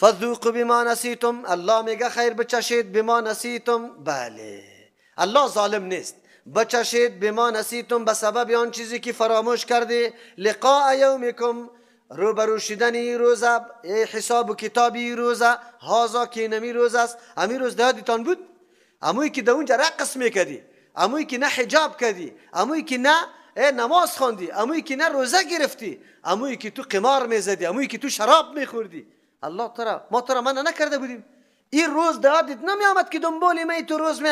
فذوقوا بما نسیتم، الله میگه خیر بچشید بما نسیتم. بله الله ظالم نیست. بچشید بما نسیتم، به سبب آن چیزی که فراموش کردی. لقاء یومکم، روبرو شدن ای روزه، ای حساب و کتاب ای روزه، هازا که نمی روز است. امی روز یادتان بود؟ اموی که در اونجا رقص میکردی، اموی که نه حجاب کردی، اموی که نه نماز خواندی، اموی که نه روزه گرفتی، اموی که تو قمار میزدی، اموی که تو شراب میخوردی. الله ترا ما ترا منع نکرده بودیم. این روز یادت نمی آمد که دنبال می تو روز می.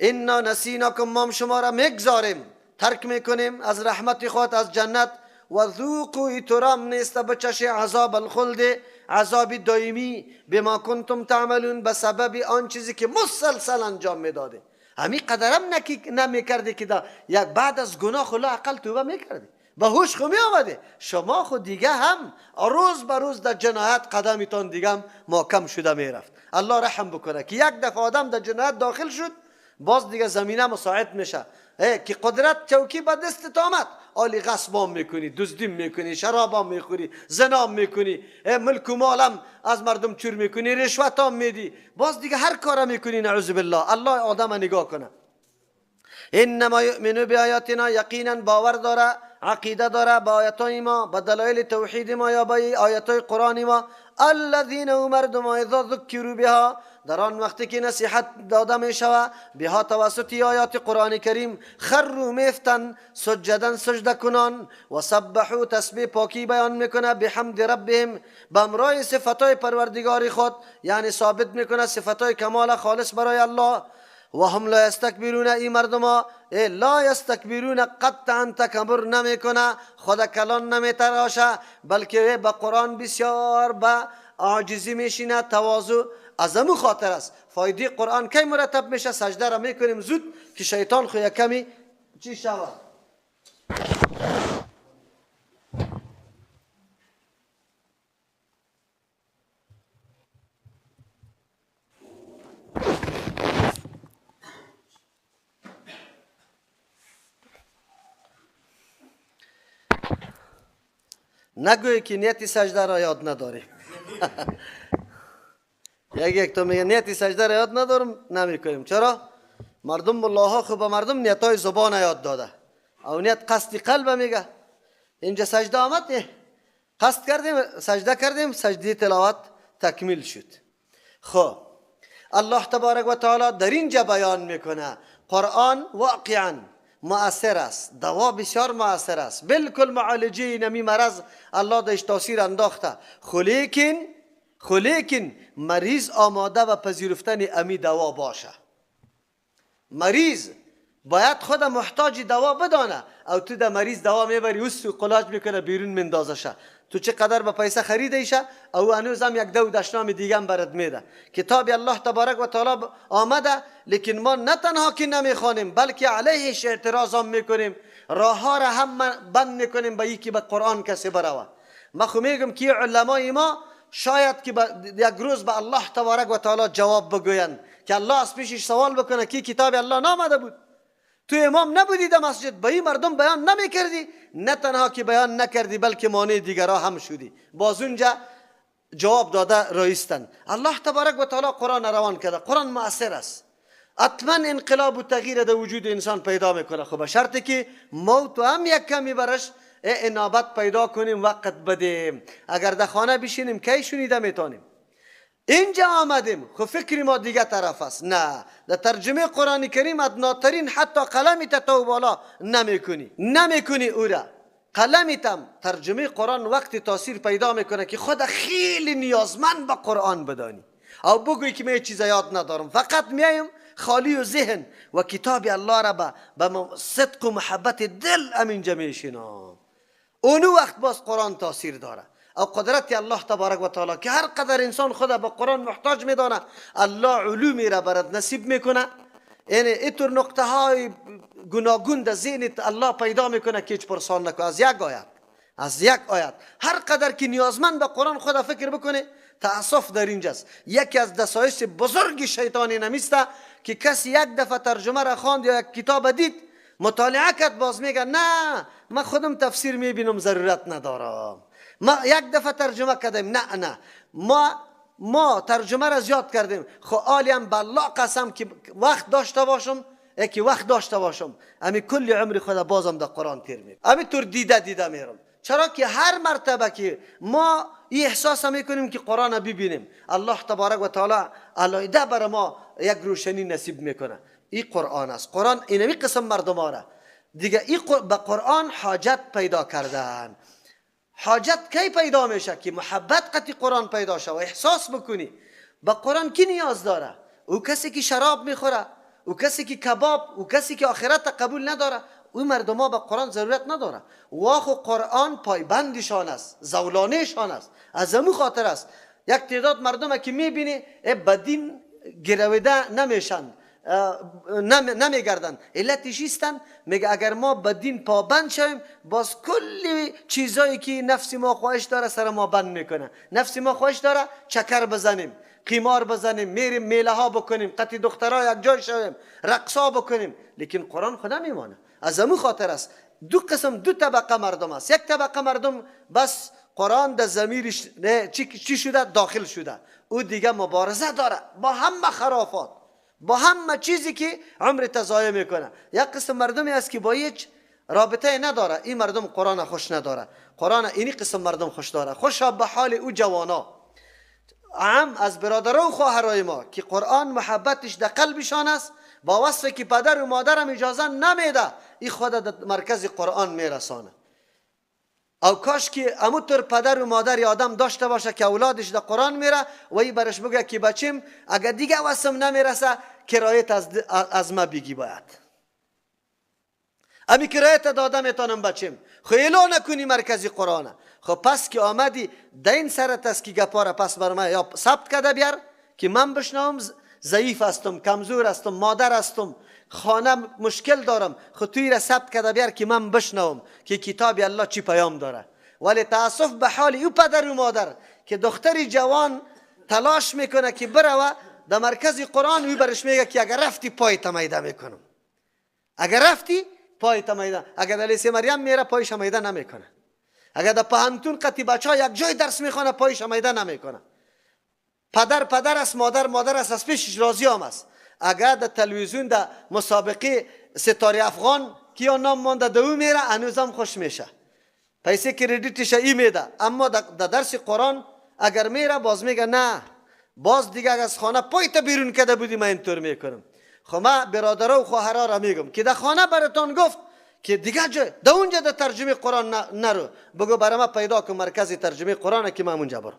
انا نسیناکم، ما شما را میگذاریم، ترک میکنیم از رحمت خود، از جنت. و ذوقوا، ایترام نیست بچش عذاب الخلد، عذاب دائمی، بما کنتم تعملون، به سبب آن چیزی که مسلسل انجام میداده. همین قدرم نمیکردی که دا یک بعد از گناه خلا اقل توبه میکردی، به هوش خو می آمده. شما خود دیگه هم روز به روز در جنایت قدمتان دیگه هم محکم شده میرفت. الله رحم بکنه که یک دفعه آدم در جنایت داخل شد، باز دیگه زمینه مساعد میشه که قدرت چوکی به دستت آمد، آلی غصبام میکنی، دزدیم میکنی، شرابام میخوری، زنام میکنی، ملک و مالم از مردم چور میکنی، رشوتام میدی، باز دیگه هر کارا میکنی. نعوذ بالله. الله آدم نگاه کنه. انما یؤمن بآیاتنا، یقینا باور داره، عقیده داره با آیاتای ما، با دلایل توحید ما یا با آیاتای قرآن ما. الذین مردم اذا ذکروا بها، در آن وقتی که نصیحت داده می شود بها توسط آیات قرآن کریم، خروا میفتن، سجدن سجده کنان، و سبحوا تسبیح پاکی بیان میکنه، بحمد ربهم، به امرای صفتای پروردگار خود، یعنی ثابت میکنه صفتای کمال خالص برای الله. و هم لا یستکبرون، ای مردم لا یستکبرون قطعا تکبر نمیکنه، خود کلان نمیتراشه، بلکه به قرآن بسیار به عاجزی میشینه، تواضع. از امو خاطر است فایده قرآن کی مرتب میشه؟ سجده را میکنیم زود که شیطان خو یک کمی چی شود. نگوی که نیت سجده را یاد نداریم. یک تو میگه نیت سجده را یاد ندارم، نمیکنیم. چرا؟ مردم ملاها خب به مردم نیتای زبان یاد داده، او نیت قصد قلب میگه. اینجا سجده آمد، قصد کردیم، سجده کردیم، سجده تلاوت تکمیل شد. خب الله تبارک و تعالی در اینجا بیان میکنه قرآن واقعا مؤثر است، دوا بسیار مؤثر است، بالکل معالجه نمی مرض الله داشت تاثیر انداخته. خلیکن مریض آماده و پذیرفتن امی دوا باشه. مریض باید خود محتاج دوا بدانه. او تو در مریض دوا میبری، اوس قلاج میکنه، بیرون مندازشه. تو چقدر با پیسه خریده او هنوز هم یک دو دشنام دیگه هم برات میده. کتاب الله تبارک و تعالی آمده، لیکن ما نه تنها که نمیخوانیم بلکه علیهش اعتراض هم میکنیم، راه ها را هم بند میکنیم به یکی به قرآن کسی بروه. ما خو میگم که علمای ما شاید که یک روز به الله تبارک و تعالی جواب بگویند که الله از پیشش سوال بکنه که کتاب الله نامده بود، تو امام نبودی در مسجد، به این مردم بیان نمیکردی، نه تنها که بیان نکردی بلکه مانع دیگرها هم شدی. باز اونجا جواب داده رایستن. الله تبارک و تعالی قرآن روان کرده، قرآن مؤثر است، حتما انقلاب و تغییر در وجود انسان پیدا میکنه. خب شرطی که موت هم یک کمی برش انابت پیدا کنیم، وقت بدیم. اگر در خانه بشینیم کی شنیده میتونیم؟ اینجا آمدیم خب فکر ما دیگه طرف است. نه، در ترجمه قرآن کریم ادناترین حتی قلمی تا بالا نمیکنی او را قلمی تم. ترجمه قرآن وقتی تاثیر پیدا میکنه که خود خیلی نیازمند به قرآن بدانی، او بگویی که من چیز یاد ندارم، فقط میایم خالی و ذهن و کتاب الله را به صدق و محبت دل امینجا میشینم. اونو وقت باز قرآن تاثیر داره. او قدرت الله تبارک و تعالی که هر قدر انسان خود به قرآن محتاج میدانه، الله علومی را برات نصیب میکنه. یعنی اینطور نقطه های گوناگون در ذهن الله پیدا میکنه که هیچ پرسان نکنه. از یک آیت، از یک آیت هر قدر که نیازمند به قرآن خود فکر بکنه. تأسف در اینجاست، یکی از دسایس بزرگ شیطانی نمیسته که کسی یک دفعه ترجمه را خواند یا یک کتاب دید مطالعه کرد، باز میگه نه من خودم تفسیر میبینم، ضرورت ندارم. ما یک دفعه ترجمه کردیم، نه نه، ما ترجمه را زیاد کردیم. خو عالیم بالله قسم که وقت داشته باشم، یکی وقت داشته باشم، امی کل عمر خدا بازم در قرآن تیر میرم، امی طور دیده دیده میرم. چرا که هر مرتبه که ما این احساس میکنیم که قرآن ببینیم، الله تبارک و تعالی علایده بر ما یک روشنی نصیب میکنه. این قرآن است. قرآن اینمی قسم مردم را دیگه این به قرآن حاجت پیدا کردن. حاجت کی پیدا میشه؟ که محبت قطعی قرآن پیدا شه و احساس بکنی. به قرآن کی نیاز داره؟ او کسی که شراب میخوره، او کسی که کباب، او کسی که آخرت قبول نداره، او مردم ها به قرآن ضرورت نداره. واخو قرآن پایبندشان است، زولانهشان است، از امو خاطر است. یک تعداد مردم که میبینی به دین گرویده نمیشن، نمیگردن. علتش ایستن میگه اگر ما به دین پابند شویم، باز کلی چیزایی که نفس ما خواهش داره سر ما بند میکنه. نفس ما خواهش داره چکر بزنیم، قمار بزنیم، میریم میله ها بکنیم، قطی دخترها یک جای شویم، رقصا بکنیم، لیکن قرآن خدا میمانه. از امو خاطر است دو قسم، دو طبقه مردم است. یک طبقه مردم بس قرآن در ضمیرش چی شده؟ داخل شده، او دیگه مبارزه داره با همه خرافات، با همه چیزی که عمر تضایع میکنه. یک قسم مردمی است که با هیچ رابطه نداره، این مردم قرآن خوش نداره. قرآن اینی قسم مردم خوش داره. خوشا به حال او جوانا، عام از برادران و خواهرای ما که قرآن محبتش در قلبشان است، با وصف که پدر و مادرم اجازه نمیده، این خود در مرکز قرآن میرسانه. او کاش که اموتر پدر و مادر آدم داشته باشه که اولادش در قرآن میره و ای برش بگه که بچیم اگر دیگه وسم نمیرسه کرایت از ما بگی، باید امی کرایت داده میتونم بچیم، خو اعلان نکنی مرکزی قرآنه. خب پس که آمدی دین سرت است که گپاره پس بر ما یا ثبت کرده بیار که من بشنوم، ضعیف هستم، کمزور هستم، مادر هستم، خانه مشکل دارم، خو توی را ثبت کرده بیار که من بشنوم که کتاب الله چی پیام داره. ولی تاسف به حال او پدر و مادر که دختری جوان تلاش میکنه که بروه در مرکز قرآن، وی برش میگه که اگر رفتی پای تمیده میکنم، اگر رفتی پای تمیده. اگر در لیسه مریم میره پایش میده نمیکنه، اگر در پهنتون قطی بچه ها یک جای درس میخوانه پایش میده نمیکنه. پدر پدر است، مادر مادر است، از پیشش راضی هم است. اگر در تلویزیون در مسابقه ستاره افغان کیا نام مانده دو میره هنوزم خوش میشه، پیسه کردیتش ای میده. اما در درس قرآن اگر میره باز میگه نه، باز دیگه از خانه پایت بیرون کرده بودی من اینطور میکنم. خب من برادرها و خواهرها را میگم که در خانه براتان گفت که دیگه جای در اونجا در ترجمه قرآن نرو، بگو برای من پیدا کن مرکز ترجمه قرآن که من اونجا برم.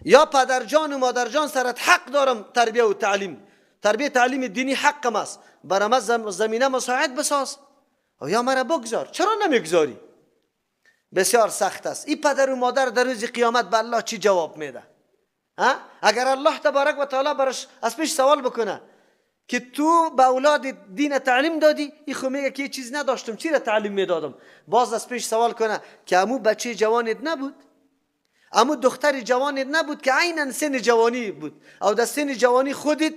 یا پدر جان و مادر جان سرت حق دارم، تربیه و تعلیم، تربیه تعلیم دینی حقم است، برای من زمینه مساعد بساز یا مرا بگذار. چرا نمیگذاری؟ بسیار سخت است. این پدر و مادر در روز قیامت به الله چی جواب میده؟ اگر الله تبارک و تعالی برش از پیش سوال بکنه که تو به اولاد دین تعلیم دادی، این خو میگه که چیز نداشتم، چی را تعلیم میدادم؟ باز از پیش سوال کنه که امو بچه جوانت نبود، امو دختر جوانت نبود که عینا سن جوانی بود، او در سن جوانی خودت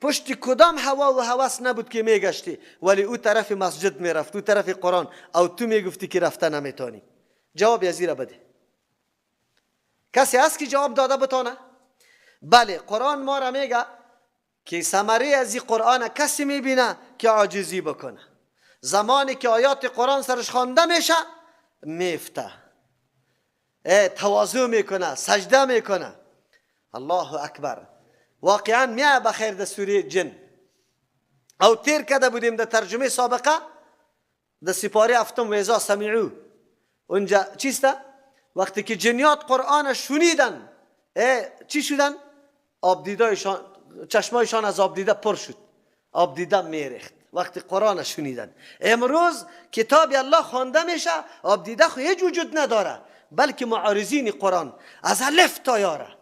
پشت کدام هوا و هوس نبود که میگشتی، ولی او طرف مسجد میرفت، او طرف قرآن، او تو میگفتی که رفته نمیتونی. جواب از را بده. کسی هست که جواب داده بتانه؟ بله، قرآن ما را میگه که ثمره از این قرآن کسی میبینه که عاجزی بکنه. زمانی که آیات قرآن سرش خوانده میشه میفته، تواضع میکنه، سجده میکنه. الله اکبر. واقعا میا بخیر در سوره جن او تیر کرده بودیم در ترجمه سابقه در سپاره هفتم و اذا سمعو، اونجا چیسته؟ وقتی که جنیات قرآن شنیدن چی شدن؟ آب دیدایشان، چشمایشان از آب دیده پر شد، آب دیده میریخت وقتی قرآن شنیدن. امروز کتاب الله خوانده میشه، آب دیده خو هیچ وجود نداره، بلکه معارضین قرآن از الف تا یاره،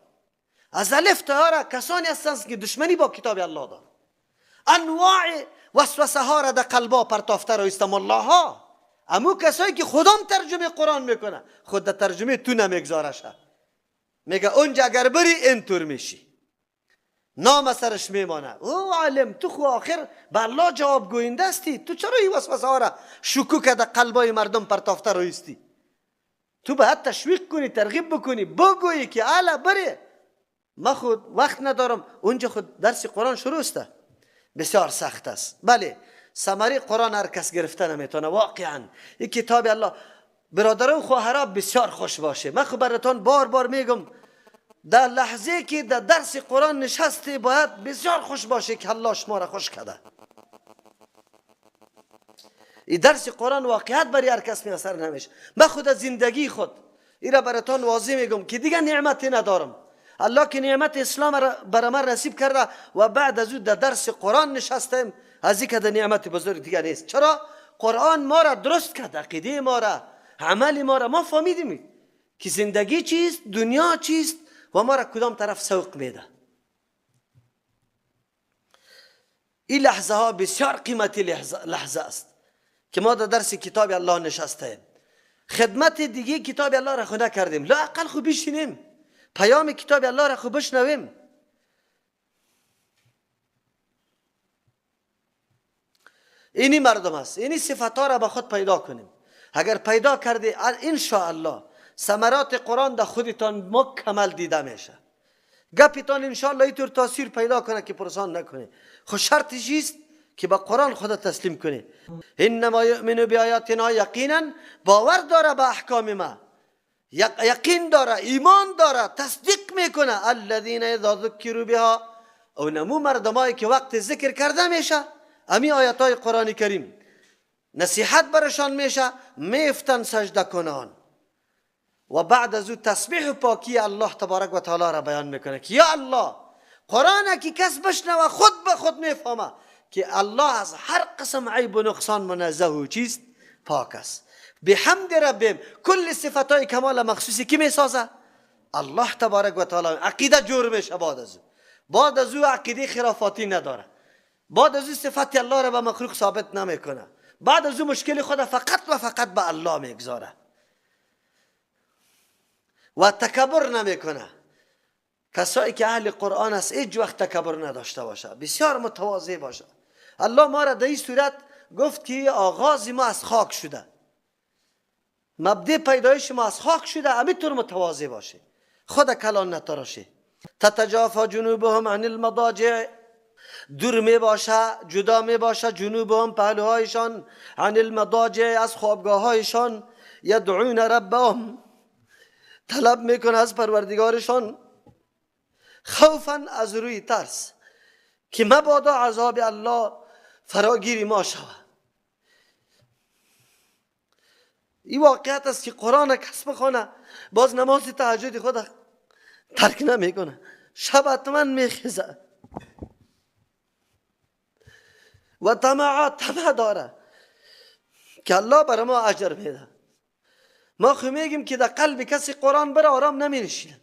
از الف تا یاره کسانی هستند که دشمنی با کتاب الله دارند. انواع وسوسه ها را در قلبا پرتافته را است الله ها. امو کسایی که خودم ترجمه قرآن میکنه، خود در ترجمه تو نمیگذارشه، میگه اونجا اگر بری اینطور میشی، نام سرش میمانه. او عالم تو خو آخر به الله جواب گوینده استی، تو چرا این وسوسه ها را شکوک در قلبای مردم پرتافته را استی؟ تو باید تشویق کنی، ترغیب بکنی، بگویی که الا بره، ما خود وقت ندارم، اونجا خود درس قرآن شروع است، بسیار سخت است. بله، ثمره قرآن هر کس گرفته نمیتونه. واقعا این کتاب الله برادران و خواهران بسیار خوش باشه. من خود براتان بار بار میگم، در لحظه که در درس قرآن نشستی باید بسیار خوش باشه که الله شما را خوش کرده. این درس قرآن واقعیت برای هر کس می اثر نمیشه. من خود از زندگی خود این را براتان واضح میگم که دیگه نعمتی ندارم. الله که نعمت اسلام را برای من نصیب کرده و بعد از او در درس قرآن نشستیم، از این که نعمت بزرگ دیگه نیست. چرا؟ قرآن ما را درست کرد، عقیده ما را، عمل ما را. ما فهمیدیم که زندگی چیست، دنیا چیست و ما را کدام طرف سوق میده. این لحظه ها بسیار قیمتی لحظه است که ما در درس کتاب الله نشستیم. خدمت دیگه کتاب الله را خود نکردیم، لااقل خوب بشینیم پیام کتاب الله را خوب بشنویم. اینی مردم است، اینی صفت ها را به خود پیدا کنیم. اگر پیدا کردی ان شاء الله ثمرات قرآن در خودتان مکمل دیده میشه. گپتان ان شاء الله اینطور تاثیر پیدا کنه که پرسان نکنه. خو شرطش است که با قرآن خود تسلیم کنه. انما یؤمن بآیاتنا یقینا، باور داره به احکام ما، یقین داره، ایمان داره، تصدیق میکنه. الذین اذا ذکروا بها، او نمو مردمایی که وقت ذکر کرده میشه امی آیات های قرآن کریم، نصیحت برشان میشه، میفتن سجده کنان و بعد از او تسبیح و پاکی الله تبارک و تعالی را بیان میکنه که یا الله، قرآن که کس بشنوه خود به خود میفهمه که الله از هر قسم عیب و نقصان منزه و چیست؟ پاک است. بحمد ربهم، کل صفتهای کمال مخصوصی کی میسازه؟ الله تبارک و تعالی. عقیده جور میشه بعد از او، بعد از او عقیده خرافاتی نداره، بعد از او صفت الله را به مخلوق ثابت نمیکنه، بعد از او مشکل خود فقط و فقط به الله میگذاره و تکبر نمیکنه. کسایی که اهل قرآن است هیچ وقت تکبر نداشته باشه، بسیار متواضع باشه. الله ما را در این صورت گفت که آغاز ما از خاک شده، مبدع پیدایش ما از خاک شده، همینطور متواضع باشه، خود کلان نتراشه. تتجافا جنوبهم عن المضاجع، دور می باشه، جدا می باشه، جنوبهم پهلوهایشان، عن المضاجع از خوابگاه هایشان، یدعون ربهم، طلب میکنه از پروردگارشان، خوفا از روی ترس که مبادا عذاب الله فراگیر ما شود. این واقعیت است که قرآن کس بخوانه باز نماز تهجد خود ترک نمیکنه، شب حتما میخیزه و طمع داره که الله بر ما اجر میده. ما خو میگیم که در قلب کسی قرآن بره آرام نمی نشینه.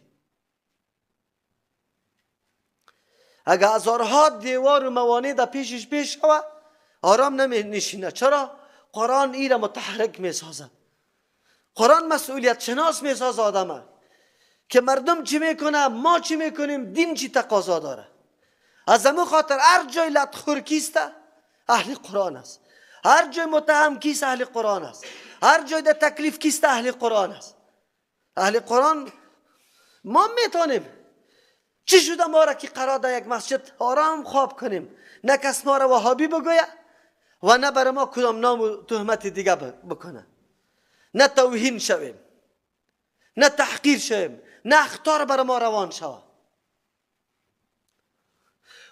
اگر هزارها دیوار و موانع در پیشش پیش شوه آرام نمی نشینه. چرا؟ قرآن ای را متحرک می سازه. قرآن مسئولیت شناس می سازه آدمه که مردم چی میکنه، ما چی میکنیم، دین چی تقاضا داره. از همون خاطر هر جای لطخور کیسته اهل قرآن است، هر جای متهم کیست اهل قرآن است، هر جای در تکلیف کیست اهل قرآن است. اهل قرآن ما میتونیم چی شده ما را که قرار در یک مسجد آرام خواب کنیم، نه کس ما را وهابی بگویه و نه بر ما کدام نام و تهمت دیگه بکنه، نه توهین شویم، نه تحقیر شویم، نه اخطار بر ما روان شوه.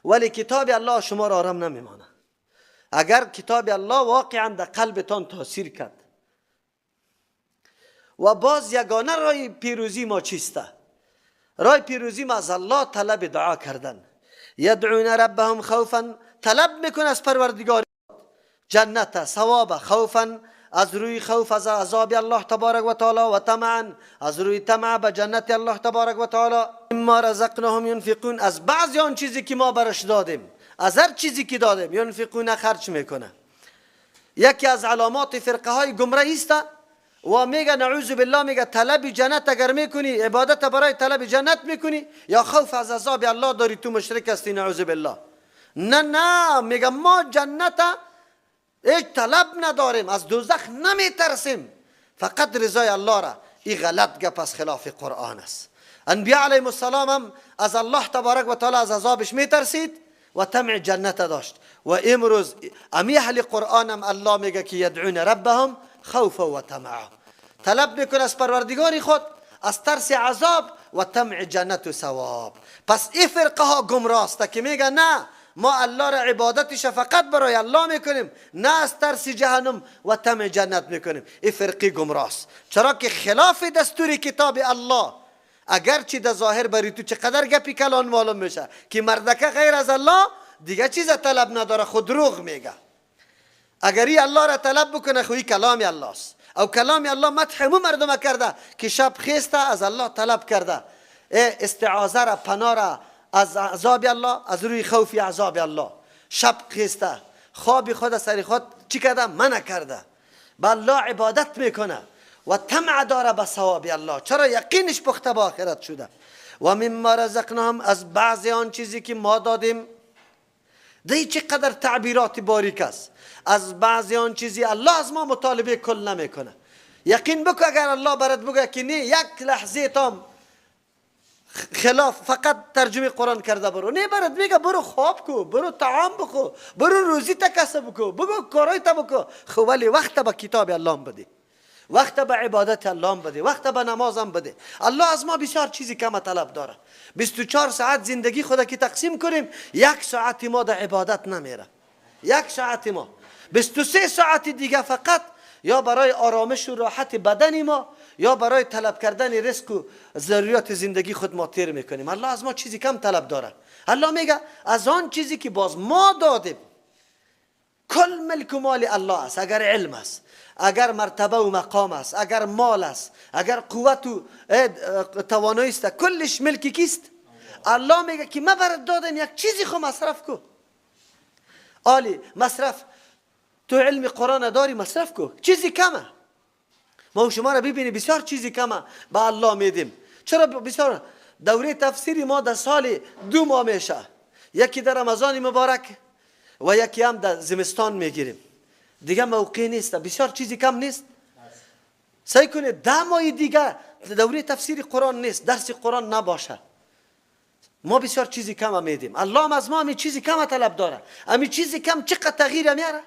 ولی کتاب الله شما را آرام نمیمانه. اگر کتاب الله واقعا در قلبتان تاثیر کرد. و باز یگانه رای پیروزی ما چیسته؟ رای پیروزی ما از الله طلب دعا کردن. یدعون ربهم خوفا، طلب میکنه از پروردگار جنت، ثواب، خوفا از روی خوف از عذاب الله تبارک و تعالی، و طمعا از روی طمع به جنت الله تبارک و تعالی. ما رزقناهم ینفقون، از بعضی آن چیزی که ما برش دادیم، از هر چیزی که دادیم، ینفقون خرج میکنه. یکی از علامات فرقه های گمراهی است و میگه نعوذ بالله، میگه طلب جنت اگر میکنی، عبادت برای طلب جنت میکنی یا خوف از عذاب الله داری، تو مشرک هستی نعوذ بالله. نه نه، میگه ما جنت هیچ طلب نداریم، از دوزخ نمیترسیم، فقط رضای الله را. این غلط گپ از خلاف قرآن است. انبیاء علیهم السلام هم از الله تبارک و تعالی از عذابش میترسید و طمع جنت داشت. و امروز امی اهل قرآن هم الله میگه که یدعون ربهم خوفا و طمعا، طلب میکنه از پروردگار خود از ترس عذاب و طمع جنت و ثواب. پس این فرقه ها گمراه که میگه نه ما الله را عبادتش فقط برای الله میکنیم، نه از ترس جهنم و طمع جنت میکنیم. این فرقه گمراه است، چرا که خلاف دستور کتاب الله. اگرچه در ظاهر بری تو چقدر گپی کلان معلوم میشه که مردکه غیر از الله دیگه چیز طلب نداره، خود دروغ میگه. اگر ای الله را طلب بکنه خو ای کلام الله است، او کلام الله مدح مو مردم کرده که شب خیسته از الله طلب کرده، استعاذه را، پناه را از عذاب الله، از روی خوف عذاب الله. شب خیسته خواب خود سر خود چی کرده؟ منع کرده، به الله عبادت میکنه و طمع داره به ثواب الله، چرا یقینش پخته به آخرت شده. و مما رزقناهم، از بعضی آن چیزی که ما دادیم. دی چقدر تعبیرات باریک است. از بعضی آن چیزی الله از ما مطالبه کل نمیکنه. یقین بکن اگر الله برات بگه که نه یک لحظه تام خلاف فقط ترجمه قرآن کرده برو، نه برات میگه برو خواب کو، برو طعام بخو، برو روزی تا کسب کو، بگو کارای تا بکو، خو ولی وقت به کتاب الله بده، وقت به عبادت الله بده، وقت به نمازم بده. الله از ما بسیار چیزی کم طلب داره. 24 ساعت زندگی خود که تقسیم کنیم، یک ساعت ما در عبادت نمیره، یک ساعت ما. 23 ساعت دیگه فقط یا برای آرامش و راحت بدن ما یا برای طلب کردن رزق و ضروریات زندگی خود ما تیر میکنیم. الله از ما چیزی کم طلب داره. الله میگه از آن چیزی که باز ما دادیم، کل ملک و مال الله است. اگر علم است، اگر مرتبه و مقام است، اگر مال است، اگر قوت و توانایی است، کلش ملک کیست؟ الله میگه که ما برات دادم یک چیزی خو مصرف کو. آلی مصرف، تو علم قرآن داری مصرف کو، چیزی کمه. ما شما را ببینی بسیار چیزی کمه به الله میدیم. چرا بسیار دوره تفسیری ما در سال 2 ماه میشه، یکی در رمضان مبارک و یکی هم در زمستان میگیریم، دیگه موقع نیست، بسیار چیزی کم نیست. سعی کنید 10 ماه دیگه دوره تفسیر قرآن نیست، درس قرآن نباشه. ما بسیار چیزی کم میدیم. الله از ما همی چیزی کم طلب داره. همی چیزی کم چقدر تغییر میاره،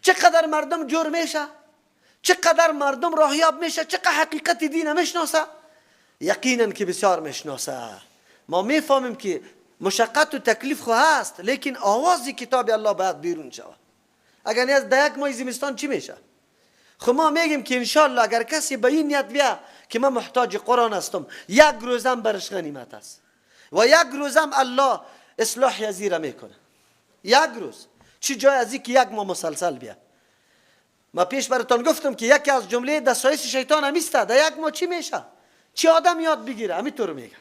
چقدر مردم جور میشه، چقدر مردم راهیاب میشه، چقدر حقیقت دین میشناسه. یقینا که بسیار میشناسه. ما میفهمیم که مشقت و تکلیف خو هست، لیکن آواز کتاب الله باید بیرون شود. اگر نیاز در یک ماه زمستان چی میشه؟ خب ما میگیم که انشالله اگر کسی به این نیت بیا که من محتاج قرآن هستم، یک روزم برش غنیمت است و یک روزم الله اصلاح ازی میکنه. یک روز چی جای از که یک ماه مسلسل بیا. ما پیش براتان گفتم که یکی از جمله دسایس شیطان همیسته. در یک ماه چی میشه؟ چی آدم یاد بگیره؟ همینطور میگه.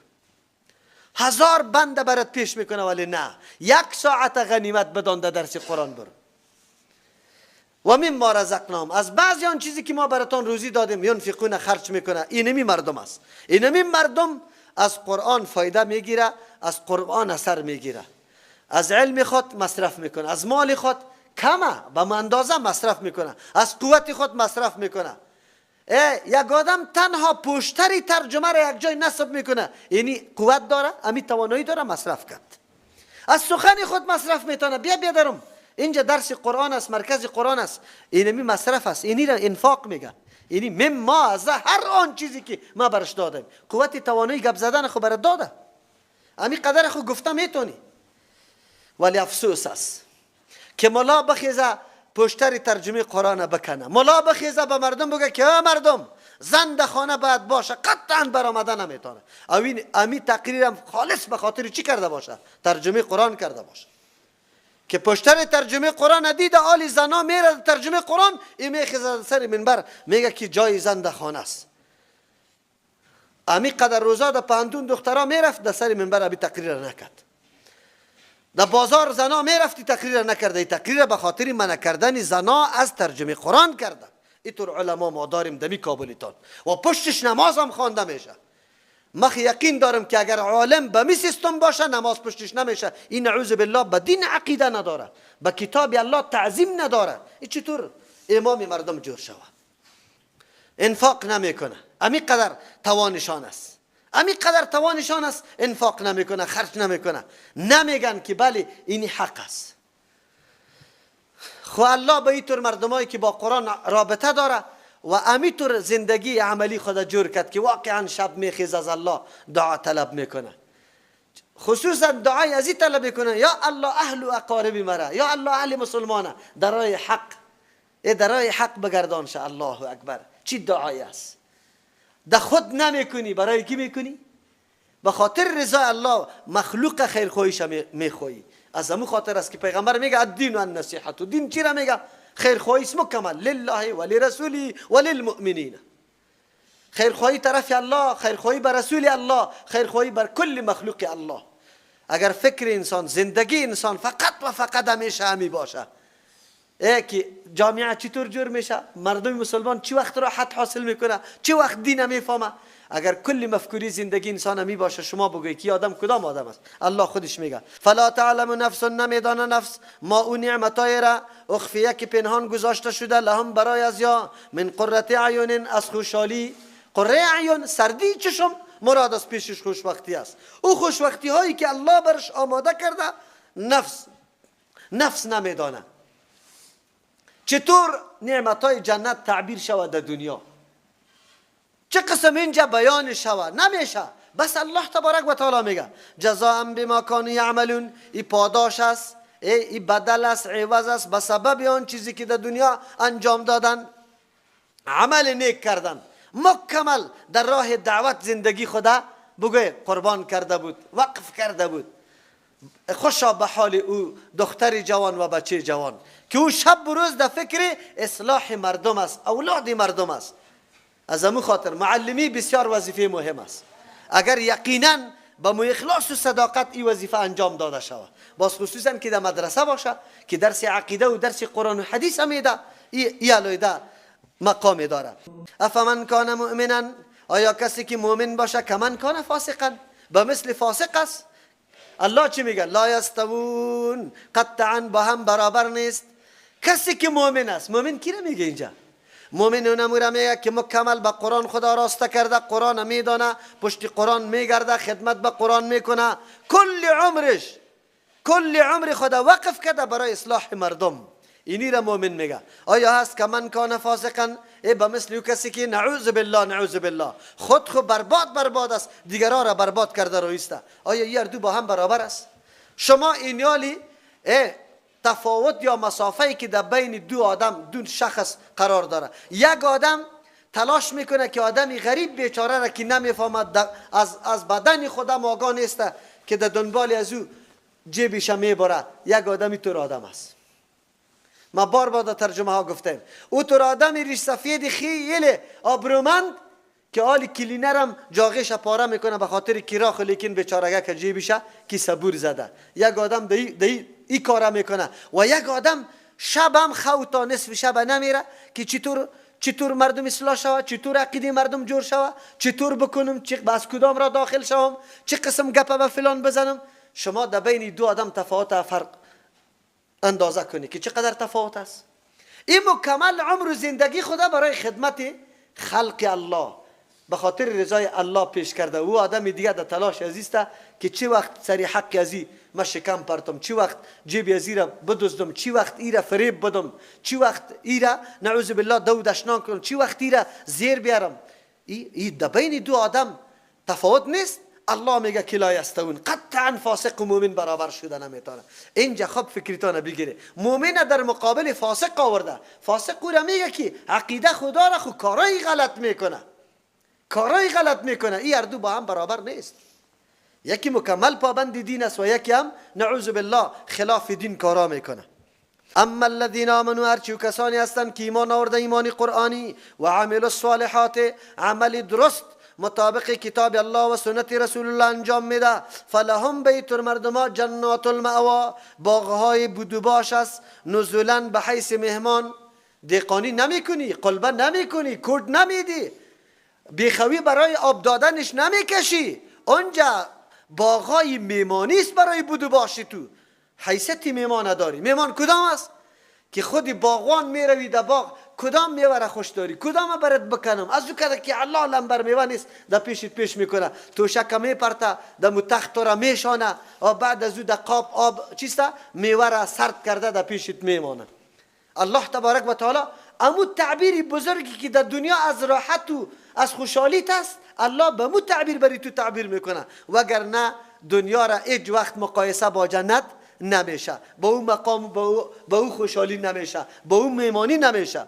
1000 بنده برات پیش میکنه، ولی نه، یک ساعت غنیمت بدان در درس قرآن برو. و مما رزقناهم، از بعضی آن چیزی که ما براتان روزی دادیم، ینفقون، خرج میکنه. اینمی مردم است. اینمی مردم از قرآن فایده میگیره، از قرآن اثر میگیره، از علم خود مصرف میکنه، از مال خود کمه به اندازه مصرف میکنه، از قوت خود مصرف میکنه. یک آدم تنها پشتری ترجمه را یک جای نصب میکنه، یعنی قوت داره، امی توانایی داره، مصرف کرد. از سخن خود مصرف میتونه. بیا بیادرم اینجا درس قرآن است، مرکز قرآن است، اینمی مصرف است، اینی را انفاق میگه. یعنی مما از هر آن چیزی که ما برش دادم، قوت توانایی گپ زدن خو برات داده، امی قدر خو گفته میتونی. ولی افسوس است که ملا بخیزه پشتر ترجمه قرآن بکنه، ملا بخیزه به مردم بگه که مردم زن در خانه باید باشه، قطعا برآمده نمیتونه. اوین امی تقریرم خالص به خاطر چی کرده باشه؟ ترجمه قرآن کرده باشه. که پشتر ترجمه قرآن دیده آلی زنا میره ترجمه قرآن، این میخیزه سر منبر میگه که جای زن در خانه است. امی قدر روزا در پهندون دخترا میرفت در سر منبر ابی تقریر نکرد. در بازار زنا میرفتی تقریر نکرده. تقریر به خاطر منع کردن زنا از ترجمه قرآن کرده. اینطور علما ما داریم دمی کابلیتان و پشتش نماز هم خوانده میشه. ما یقین دارم که اگر عالم به می سیستم باشه نماز پشتش نمیشه. این نعوذ بالله به دین عقیده نداره، به کتاب الله تعظیم نداره. این چطور امام مردم جور شود؟ انفاق نمیکنه. امی قدر توانشان است، امی قدر توانشان است، انفاق نمیکنه، خرج نمیکنه. نمیگن که بله این حق است. خو الله به اینطور مردمایی که با قرآن رابطه داره و امیطور زندگی عملی خود جور کرد که واقعا شب میخیز از الله دعا طلب میکنه، خصوصا دعای از این طلب میکنه یا الله اهل و اقارب مرا، یا الله اهل مسلمانه در راه حق، در راه حق بگردان شه. الله اکبر، چی دعای است! ده خود نمیکنی، برای کی میکنی؟ به خاطر رضای الله مخلوق خیرخواهیش میخوایی. از همون خاطر است که پیغمبر میگه الدین و النصیحت. دین چی را میگه؟ خیرخواهی است مکمل، لله و لرسوله و للمؤمنین. خیرخواهی طرف الله، خیرخواهی بر رسول الله، خیرخواهی بر کل مخلوق الله. اگر فکر انسان، زندگی انسان فقط و فقط همیشه همی باشه، ای که جامعه چطور جور میشه، مردم مسلمان چی وقت راحت حاصل میکنه، چی وقت دین میفهمه. اگر کل مفکوری زندگی انسان می باشه، شما بگویی که آدم کدام آدم است؟ الله خودش میگه فلا تعلم نفس، نمیدانه نفس ما او نعمتای را اخفیه که پنهان گذاشته شده لهم برای از یا من قرة اعین، از خوشحالی. قره اعین سردی چشم مراد از پیشش خوشوقتی است. او خوشوقتی هایی که الله برش آماده کرده نفس نمیدانه چطور نعمتهای جنت تعبیر شود در دنیا، چه قسم اینجا بیان شود، نمیشه. بس الله تبارک و تعالی میگه جزاء بما كانوا یعملون، ای پاداش است، ای بدل است، عوض است به سبب آن چیزی که در دنیا انجام دادن، عمل نیک کردن، مکمل در راه دعوت زندگی خدا بگوی قربان کرده بود، وقف کرده بود. خوشا به حال او دختر جوان و بچه جوان که او شب و روز در فکر اصلاح مردم است، اولاد مردم است. از امو خاطر معلمی بسیار وظیفه مهم است. اگر یقینا با مو اخلاص و صداقت این وظیفه انجام داده شود، باز خصوصا که در مدرسه باشه که درس عقیده و درس قرآن و حدیث هم میده، ای علیده مقام داره. افمن کان مؤمنا، آیا کسی که مؤمن باشه کمن کان فاسقا، به مثل فاسق است؟ الله چی میگه؟ لا یستوون، قطعا با هم برابر نیست. کسی که مؤمن است، مؤمن کی میگه اینجا؟ مؤمن اونم میگه که مکمل به قرآن خدا راسته کرده، قرآن میدانه، پشت قرآن میگرده، خدمت به قرآن میکنه، کل عمرش، کل عمر خدا وقف کرده برای اصلاح مردم. اینی را مؤمن میگه. آیا هست که من کان فاسقا، ای به مثل او کسی که نعوذ بالله، نعوذ بالله، خود خو برباد برباد است، دیگران را برباد کرده رویسته. آیا این دو با هم برابر است؟ شما اینیالی ای تفاوت یا مسافه که در بین دو آدم، دو شخص قرار داره. یک آدم تلاش میکنه که آدمی غریب بیچاره را که نمیفهمد، از بدن خودم آگاه نیست، که در دنبال از او جیبش میبره، یک آدمی تور آدم است. ما بار بار در ترجمه ها گفتیم او تور آدمی ریش سفید خیلی آبرومند که آل کلینرم جاغش پاره میکنه به خاطر کراخ، لیکن بیچارگه که جیبشه کی صبور زده. یک آدم دی ای کارا میکنه و یک آدم شبم خو تا نصف شب نمیره که چطور مردم اصلاح شوه، چطور عقیده مردم جور شوه، چطور بکنم، چه از کدام را داخل شوم، چه قسم گپ به فلان بزنم. شما در بین دو آدم تفاوت فرق اندازه کنی که چقدر تفاوت است. این مکمل عمر و زندگی خدا برای خدمت خلق الله به خاطر رضای الله پیش کرده. او آدم دیگه در تلاش ازیست که چه وقت سری حق ازی ما شکم پرتم، چه وقت جیب ازی را بدزدم، چه وقت ای را فریب بدم، چه وقت ای را نعوذ بالله دو دشنان کنم، چه وقت ای را زیر بیارم. ای در بین دو آدم تفاوت نیست. الله میگه که لا یستوون، قطعا فاسق و مؤمن برابر شده نمیتونه. اینجا خب فکرتان بگیره، مؤمن در مقابل فاسق آورده. فاسق او را میگه که عقیده خدا را خو کارای غلط میکنه، کارای غلط میکنه. این هر دو با هم برابر نیست. یکی مکمل پابند دین است و یکی هم نعوذ بالله خلاف دین کارا میکنه. اما الذين آمنوا، هرچی کسانی هستند که ایمان آورده، ایمان قرآنی، و عملوا الصالحات، عمل درست مطابق کتاب الله و سنت رسول الله انجام میده، فلهم بیت مردما جنات المأوا، باغهای بودوباش است، نزولا به حیث مهمان. دیقانی نمیکنی، قلبه نمیکنی، کرد نمیدی، بیخوی برای آب دادنش نمیکشی. اونجا باغای میمانی است برای بودوباش تو. حیثیت میمان داری. میمان کدام است؟ که خود باغوان میروی در باغ کدام میوه را خوش داری، کدام برات بکنم؟ از او کده که الله لمبر میوه نیست در پیشت پیش میکنه، توشک میپرته در متخت را میشانه و بعد از او در قاب آب چیسته میوه را سرد کرده در پیشت میمانه. الله تبارک و تعالی امو تعبیر بزرگی که در دنیا از راحت و از خوشحالیت است، الله به مو تعبیر بری تو تعبیر میکنه، وگرنه دنیا را هیچ وقت مقایسه با جنت نمیشه، با او مقام، با او خوشحالی نمیشه، با او میمانی نمیشه.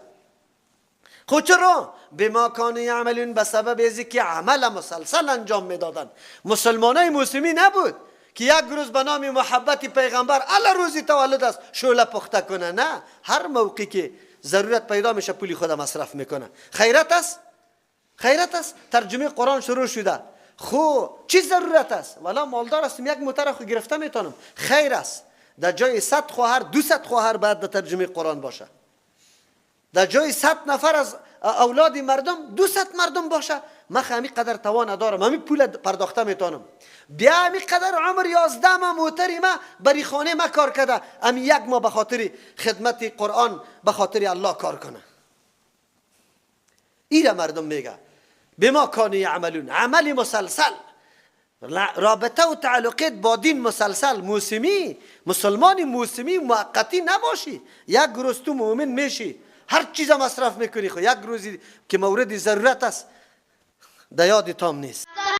خب چرا؟ بما کانوا یعملون، به سبب ازی که عمل مسلسل انجام میدادن. مسلمانای موسمی نبود که یک روز به نام محبت پیغمبر الا روزی تولد است شعله پخته کنه، نه، هر موقعی که ضرورت پیدا میشه پولی خود مصرف میکنه. خیرت است، خیرت است. ترجمه قرآن شروع شده، خو چی ضرورت است؟ والا مالدار هستم، یک موتر خو گرفته میتونم. خیر است. در جای 100 خواهر 200 خواهر باید در ترجمه قرآن باشه، در جای 100 نفر از اولاد مردم 200 مردم باشه. من همی قدر توان دارم، همی پول پرداخته میتونم. بیا همی قدر عمر 11 ما موتری ما بری خانه ما کار کرده، همی یک ما به خاطر خدمت قرآن به خاطر الله کار کنه. ایره مردم میگه بما کانوا یعملون، عمل مسلسل، رابطه و تعلقیت با دین مسلسل. موسمی، مسلمان موسمی موقتی نباشی. یک روز تو مؤمن میشی، هر چیز مصرف میکنی، خو یک روزی که مورد ضرورت است در یاد تام نیست.